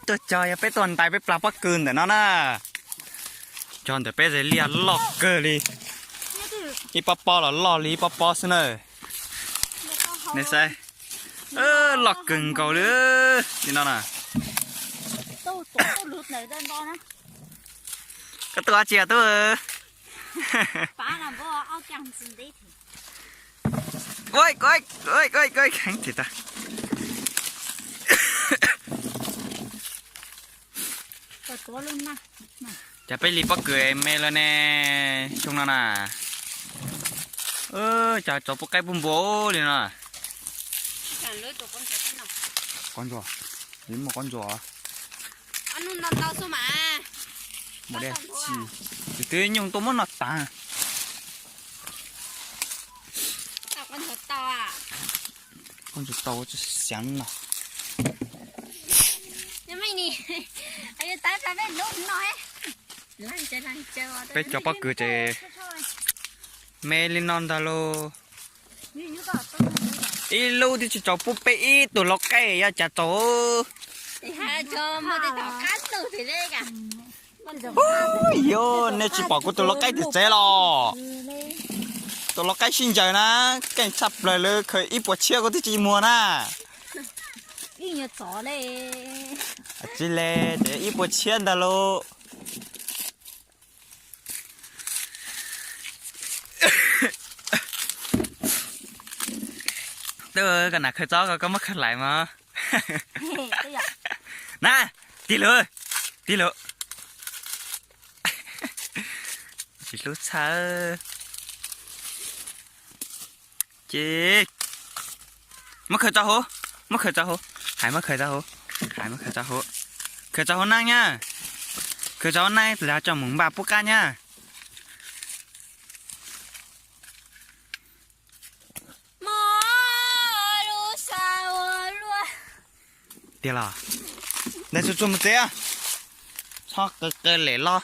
Tuaj cog yog peb tuaj ntais peb plas pob kws ntawm no na. Cog ntawm peb zes liaj loj kawg li. Ib pob pob los loj li ib pob pob xwb na. Nej saib, loj kawg nkaus li. Li no na. Koj tuaj dab tsi tub? Cas peb li pob kws me lawm ne, xyoo no na. Cas tsov pub qaib pub npua li no. Qab ntsuag, muaj qab ntsuag. Mus dej tsi, tus twb nyooj tuaj muab noj tas. Qab ntsuag tau tsis xeev no. Peb cov pob kws ces me li no ntag lauj. Ib lub twb tsis txaus pub peb ib tug lau qaib, yog cas txaus. Yog nej tsis pom kuv tus lau qaib tim tsev los? Tus lau qaib sib ntsaws na, keej tshaj plaws li, khaws ib puas tshiab kuv twb tsis muag na. Tsis li ces ib puas tshiab ntag lauj. Twb koj nam khaws txob ko, koj muab khaws hlais mog. Na, tig lawm, tig lawm. Tsis hlub txhawj. Ces muab khaws tso hauv, muab khaws tso hauv, hais muab khaws tso hauv, hais muab khaws tso hauv, khaws tso hauv neeb nyab, khaws tso hauv neeb los tso mus npaj pub qab nyab. Tiag los? Ntag, tsuag tsuag mus tsev, txhob qw qw lem los.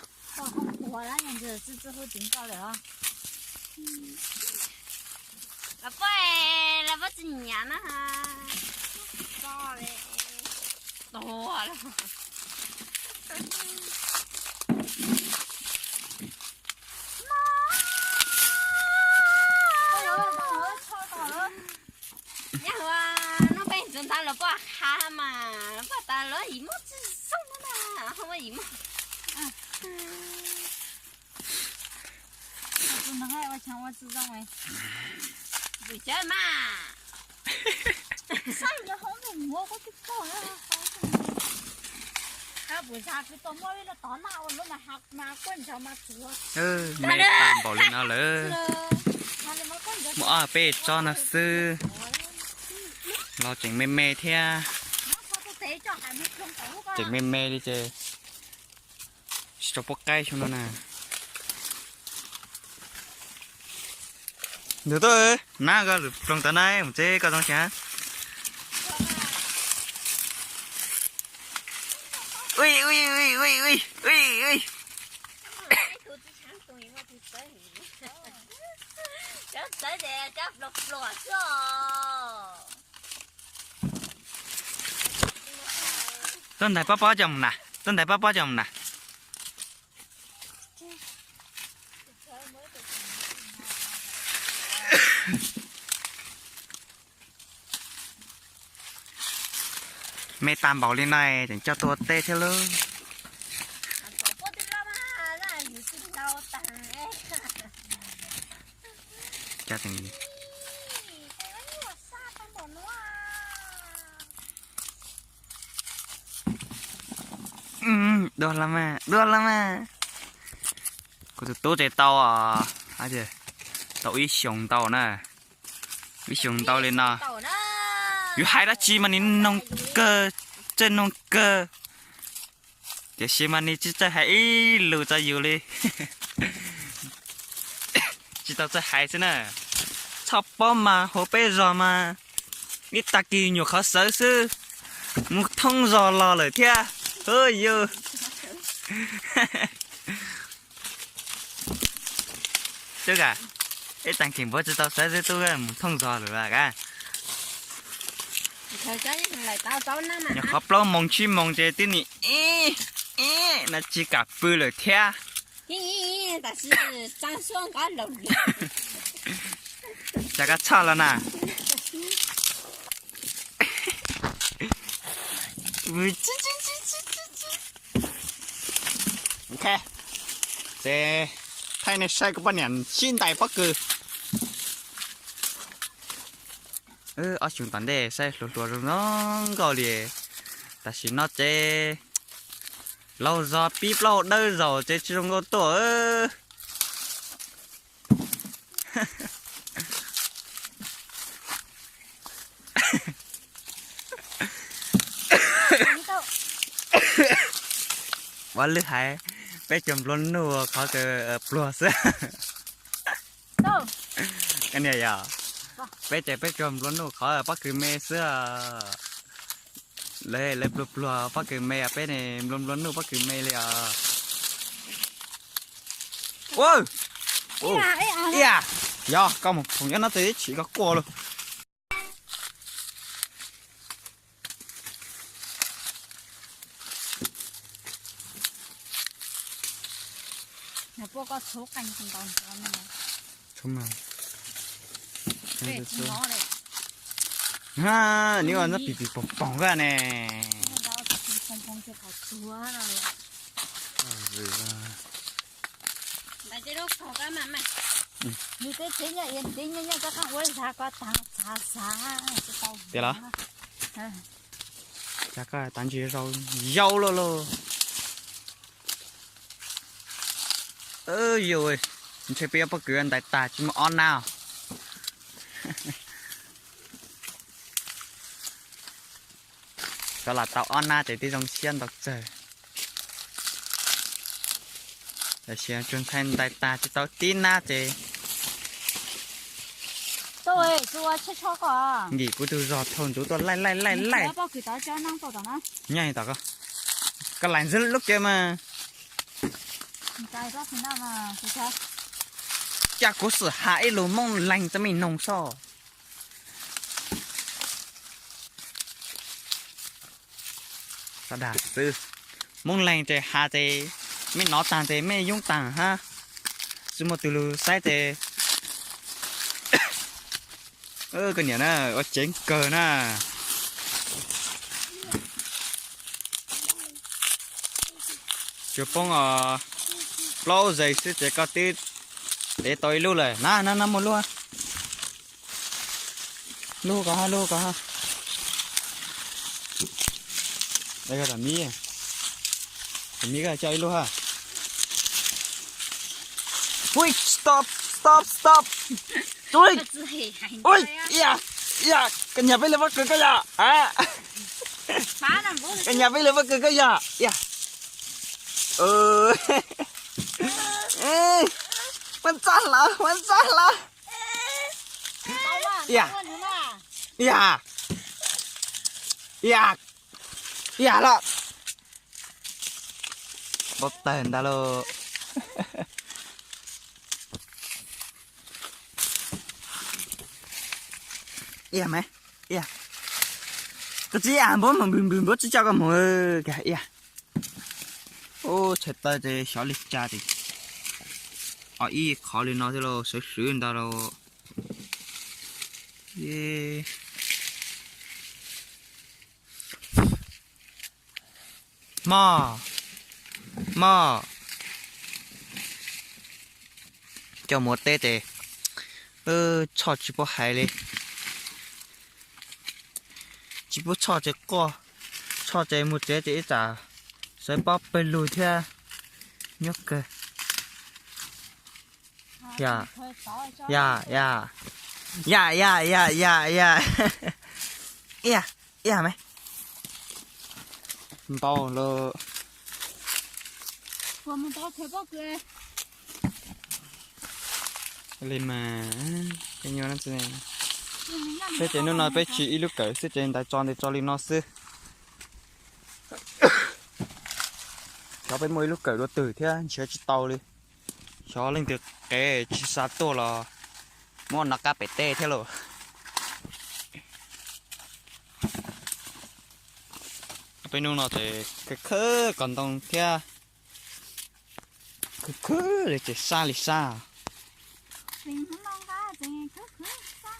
Nyob hauv no peb tus ntawd los poj ha mas los poj tas los yim muaj tsis zoo na, ho muaj yim muaj. Ua tsis zoo, ua tsis zoo. Vwm cawv mas. Me tag npaum li no lawm. Muaj ob peb tsob no xwb los tseem me me thiab. Tseem me me li ces tsis tau pub qaib xyoo no na. Ntuj, tuaj nab koj ploog tau na, mus tsev koj zoo siab. Tuaj ntais pob pob coj mus na, tuaj ntais pob pob coj mus na. Me tag npaum li no tseem coj tuaj teb thiab lauj. Dua los mas, dua los mas. Kuv tus tub ces tau, tau ib xyoos ntau na. Ib xyoos ntau li no. Yus hais dab tsi mas nws noog kawg, txawj noog kawg. Tiam sis mas nws tsis txawj hais ib lus rau yus li. Tsis tau txawj hais xwb na. Txhob paub mas hauv peb zos mas ib tag kis nyuam qhuav sawv xwb, mus thoob zos los lawm thiab. Yus tub ka, ib tag kis npuav tsis tau sawv xwb tub mus thoob zos lawm a ka. Nyuam qhuav plaub moos tsib moos ces twb nim ib ib no tsis kam pw lawm thiab. Cas koj txhoj los na. Ces thaij nej saib kuv poj niam sib ntais pob kws. Ob xyoos tom ntej saib hluas hluas zoo zoo nkauj li, tam sim no ces laus zog pib plaub hau dawb zaum ces tsis zoo nkauj tuaj. Ua lwj hais, peb tsuas nplua nuj qhov kws pluag xwb. Koj niam yog, peb ces peb tsuas nplua nuj qhov pob kws me xwb. Lawv, lawv pluag pluag pob kws me, peb ne nplua nplua nuj pob kws me li os. Yog koj mus phoom nyob no ces ib chim koj quaj lauj. Nws ua no pim pim poom poom koj ne. Tias los, cas koj tav ntsis zau yau luaj lauj. Yus, ntshe peb yuav pob kws ntais tag tsis muaj ob nab. Xyov los tau ob nab ces twb zoo siab ntau tsawg. Tam sis tsuas ntshai ntais tag tsis tau tib nab ces. Nkim kuv tus zog thaum ntxuv tuaj laij laij laij laij. Nyob tom koj, koj laim ntxwv lub kev mas. Cas kuv xum has ib lus Moob Leeg txoj me noog soj. Dag xwb, Moob Leeg ces has ces mej nov taag ces mej yoob taag hab, tsi muaj tug lug saib ces. Koj niam na, ua ceev kawg na. Tsuas poob plaub zes xwb ces koj twb dev tau ib lub lawm na, na, na muaj lub. Lub ko ha, lub ko ha. Tam miv, tam miv koj coj ib lub ha. Ui, stop, stop, stop. Ui, ui, ya, ya, koj nyag peb lub pob kws koj yog. Koj nyag peb lub pob kws koj yog. Ya. Muab txaj hlawv, muab txaj hlawv. Ya, ya, ya, ya los. Npau taws ntag lauj. Ia me, ia, koj tsis ia npawg, npawg tsis coj koj mus. Ia, ub, tshais taw ces xyov li cas ces, o, ib qhov li no thiab los sawv swv ntag lauj. Mog, mog, coj mus ua teb ces tshoj tsis pub hais li. Tsis pub tshoj ces quaj, tshoj ces mus tsev ces ib tsam sawv pob pawg lug thiab. Nyob kawg. Ya, ya, ya, ya, ya, ya, ya, ya. Ia, ia me, npau lawm. Li mas, peb nyuaj, peb ces hnub no peb tsis ib lub kawm xwb ces ntais tso ntais tso li no xwb. Xyov peb muaj ib lub kawm dua twg thiab nrhiav tsis tau li. Xyov leej twg qev tsis xa tuaj los muab nov qab pem teb thiab lauj. Peb hnub no ces khawb khawb kaus ntoo thiab, khwb khwb li ces sab li sab.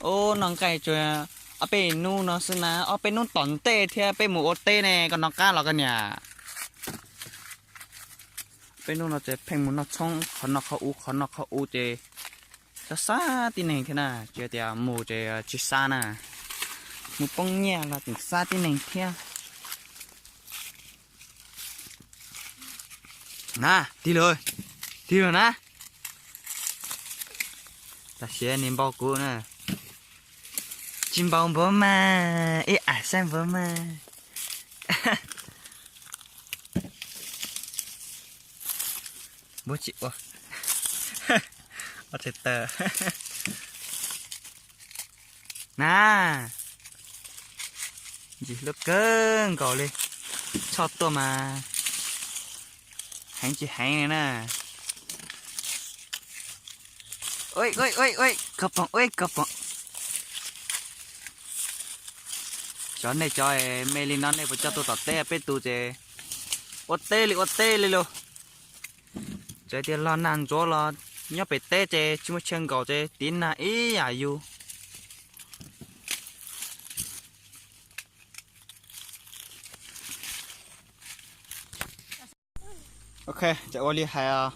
Ub, noj nqaij tsuas ob peb hnub no xwb na, ob peb hnub tom ntej thiab peb mus ua teb ne, koj noj qab los koj niam. Peb hnub no ces pheej mus noj tshoob qhov no qhov ub qhov no qhov ub ces sab sab tib neeg thiab na, tsis tias mus ces tsis sab na, mus poob nyiaj los tseem sab tib neeg thiab. Na, tig lawm, tig lawm na. Tam sim niag npau kuv na. Tsis npau npaum mas, ib am saib npaum mas. Npau tsis ua, ua tsis taws. Na, ntxim hlub kawg nkaus li. Tshoj tuaj mas heev tsis heev li na. Ua ua ua, koj pom ua koj pom. Cov nej cov me li no nej puas coj tuaj tom teb? Peb tus ces ua teb li ua teb li lauj. Txawm tias los nag ntsuav los nyob pem teb ces tsis muaj chaw nkaum ces tiv nag ib yam yus. Ok, ces ua li hais,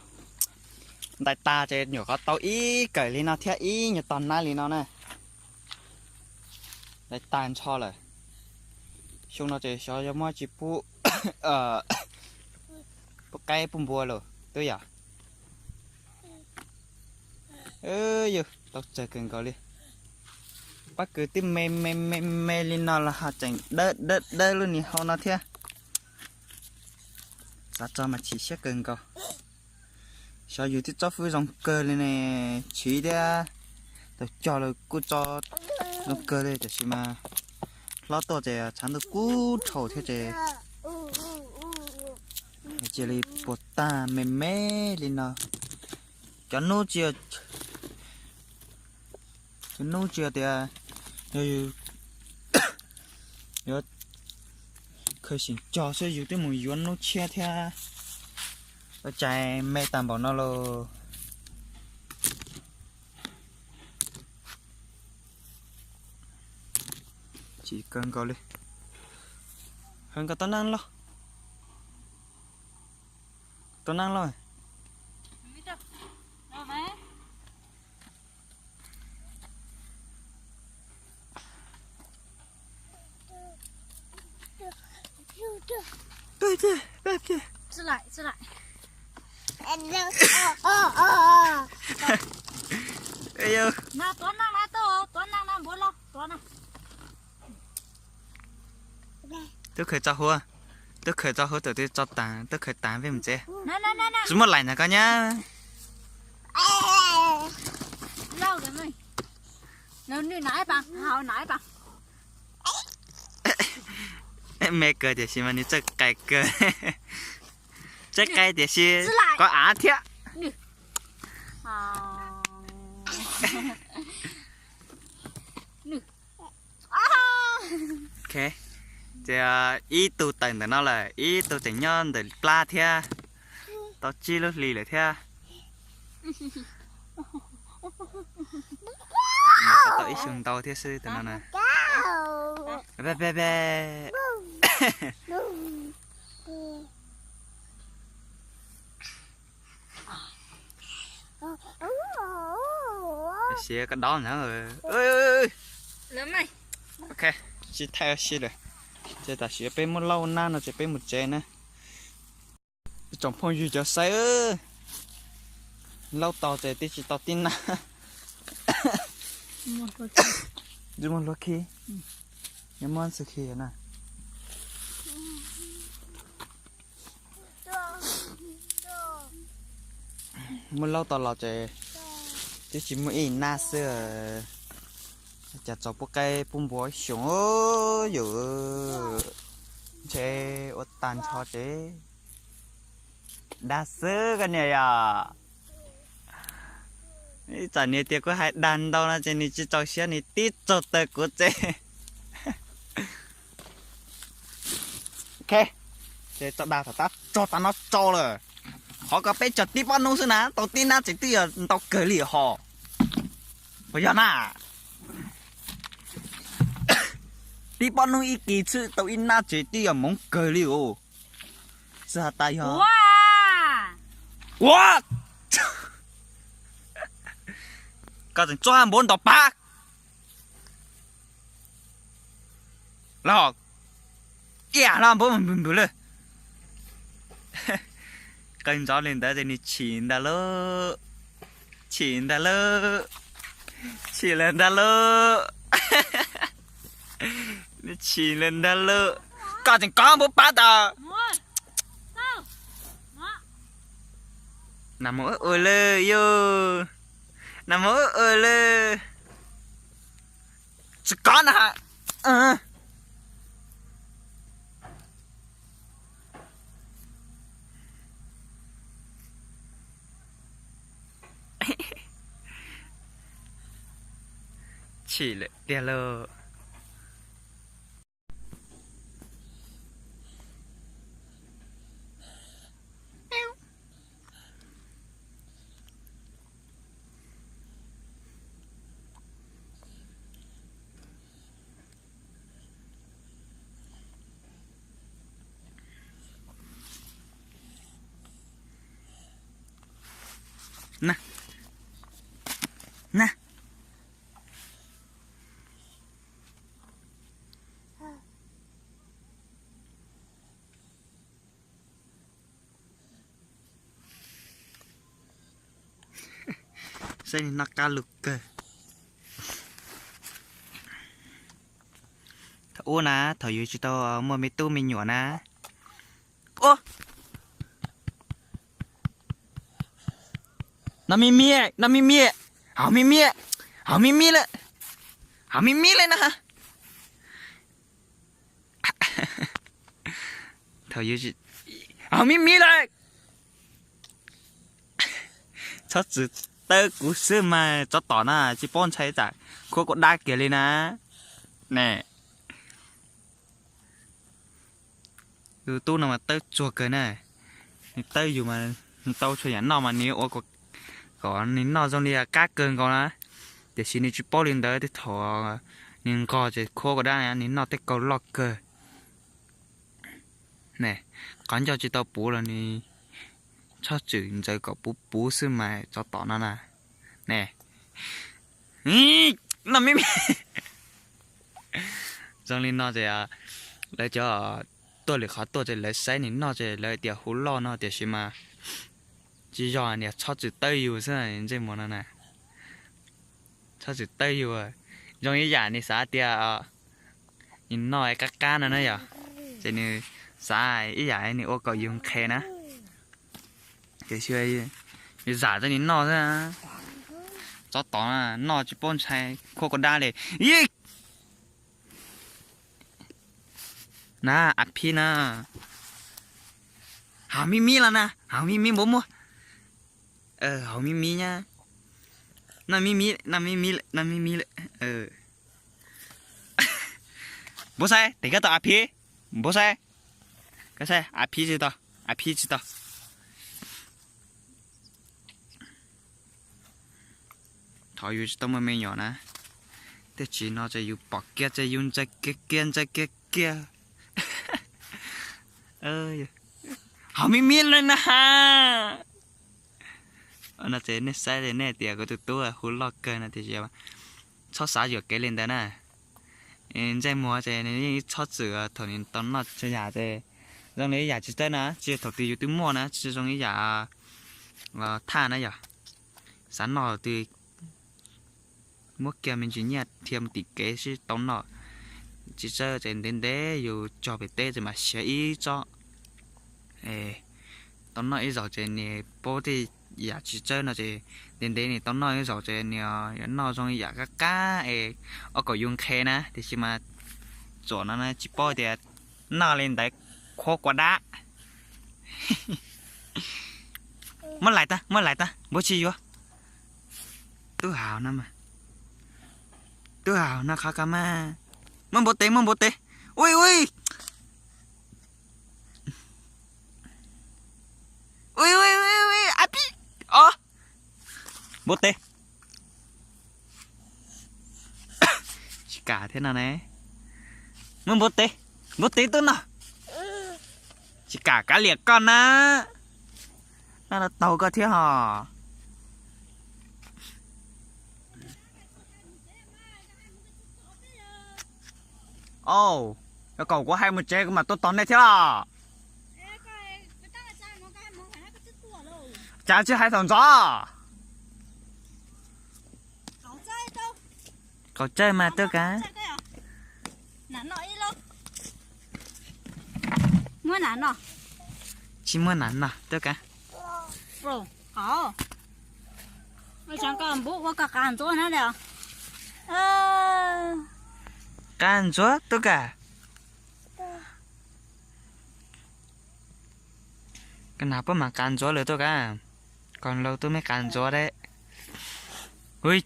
ntais tas ces nyuam qhuav tau ib kawm li no thiab ib nyuag tog nab li no na. Ntais tas ntsho lawm. Xyoo no ces xyov yog muab tsis pub, pub qaib pub npua lawm twb yom. Yus tau tsawg kawg nkaus li. Pob kws twb me me me me li no los ho tseem dawb dawb dawb lub niag hau no thiab. Xav tso mas chim siab kawg nkaus. Xyov yus twb tsob fwb zoo kawg li ne, chiv thiab tau cog los kuj tso zoo kawg li, tiam sis mas hlob tuaj ces tshav ntuj kub dhau thiab ces cia li puas tag me me li no. Cov hnub tsis, cov hnub tsis tias yog yus yuav khaws xyeem cog xwb yus twb mus yuav hnub tshiab thiab. Ua cas me tag npaum no los. Chim kawg nkaus li. Hawv nkaus tau neeb los. Tau neeb los. Tub khaws tso huv, tub khaws tso huv tawm twb tso tas, tub khaws tas peb mus tsev. Tsis muaj laim ntag koj nyab. Me kawg tiam sis mas nws txawj qais kawg. Txawj qais tiam sis kov av thiab. Ces ib tug tawm ntawm no lawm, ib tug tseem nyob ntawm plab thiab. Tau tsib lub hlis lawm thiab. Tau ib xyoo ntau thiab xwb tus no na. Siav koj dob ntag. Ok, tsis thaij ua si lawm. Ces tam sim peb muab laub nab no ces peb mus tsev na. Tsoom phooj ywg cov saib, laub tau ces twb tsis tau tib nab. Tsis muaj hlua khi, muab xwb khi na. Muab laub tau los ces twb tsis muaj ib nab xwb. Cas txaus pub qaib pub npua xyoo yus. Ntshe ua tag nrho ces dab xwb koj niam yom. Ib tsam nws tias kuv hais dag ntau no ces nws tsis txaus siab nws tib tsaug taw kuv tsev. Ok, ces tso dag thaum tab tso tav no tso lawm. Qhov ko peb tso tib pob nub xwb na, tau tib nab tsev twb yog ntau kawg li hos. Puas yog na? Tib pob nub ib kis xwb tau ib nab tsev twb yog moov kawg li os. Xwb has tas yog ua, koj tseem tso npav ntaus pab los, iab los npav npws npws lawm. Qw ntxov li ntawd ces nws chim ntag lauj. Chim ntag lauj. Chim lawm ntag lauj. Nws chim lawm ntag lauj. Koj tseem kov npav pab tas. Nas mos ua ua lawm yog. Nas mos ua ua lawm. Tsis kov na. Chim lawm tiag lauj. Na, na. Saib nws noj qab lug kawg. Thaum ub na, thaum yus tsis tau muaj me tub me nyuam na. Noj me me, noj me me, haus me me, haus me me lawm, haus me me lawm na. Thaum yus, haus me me lawm. Txhob txwm tawb kuv xwb mas tsov tom na, tsis paub ntshai tsam khuab kuv dab kiag li na. Ne, tus tub no mas tawb tsuag kawg na. Nws tawb yus mas nws tau txhua yam noj mas nws ua kom nws noj zoo li qab kawg nkaus na. Tiam sis nws tsis paub li ntawd, tej thaum nws nqos ces khuab kuv dab nws noj tej kaug loj kawg. Ne, qhov ncauj tsis tau puv los nws txhob txwm ntxaws kom puv puv xwb mas tsov tom no na. Ne, noj me me. Zoo li no ces lawv cov tuaj lwm qhov tuaj ces lawv saib nws noj ces lawv tias hu loj no, tiam sis mas tsis yog, nws txhob txwm tawb yus xwb ntsej muag no na. Txhob txwm tawb yus, zoo ib yam nws xav tias nws noj qab qab no na yom, ces nws xav ib yam nws ua kom yus nqhes na. Tiam sis yus zam rau nws noj xwb. Tsov tom noj tsis paub ntshai khuab kuv dab li. Na, a phib na. Haus me me los na, haus me me npaum muaj. Haus me me nyab. Noj me me, noj me me lawm, noj me me lawm. Npau saib, tes koj tau a phib. Npau saib. Koj saib, a phib tsis tau, a phib tsis tau. Thaum yus tsis tau muaj me nyuam na, tej tsis no ces yus pom kiag ces yus ntxais kiag kiag, ntxais kiag kiag. Haus me me lawm na. No ces nej saib li nej tias kuv tus tub hu loj kawg no tiam sis txhob xav yuam kev li ntawd na. Ntsej muag ces nws yeej txhob txwm thaum nws tau noj txhua yam ces zoo li ib yam tsis txawj na, tsis thaum twg yus twb muaj na, tsis zoo ib yam thaj na yom. Xav noj twg muab kiag me ntsis nyiaj dhia mus tim kev sib tau noj. Tsis txawj ces ntev ntev yus cog pem teb ces mam siav ib tsob. Tau noj ib zaug ces nws paub tej yam tsis txawj no ces ntev ntev nws tau noj ib zaug ces nws yuav noj zoo yam qab qab es ua kom yus nqhes na, tiam sis mas txuam no tsis paub tias noj li ntawd khuab kua dab. Muab laim tag, muab laim tag, npau tsis yuav. Tub haus no mas, tub haus no qhov ko mas, muab npau tes, muab npau tes. Ui ui, Npua teb. Tsis kam thiab no ne. Muab npua teb, npua teb tuaj no. Tsis kam kav liam koj na. Noj los taug koj thiab hos. Au, yog kom kuv hais mus tsev kuv mam tuaj tos nej thiab los. Cas tsis hais thaum ntxov? Qaum tsaij mas tuaj kav. Tsis muaj nas no tuaj kav. Qav ntxuav tuaj kav. Koj nas puab mam qav ntxuav lawm tuaj kav. Koj laus tuaj mej qav ntxuav deb. Ui,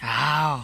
au.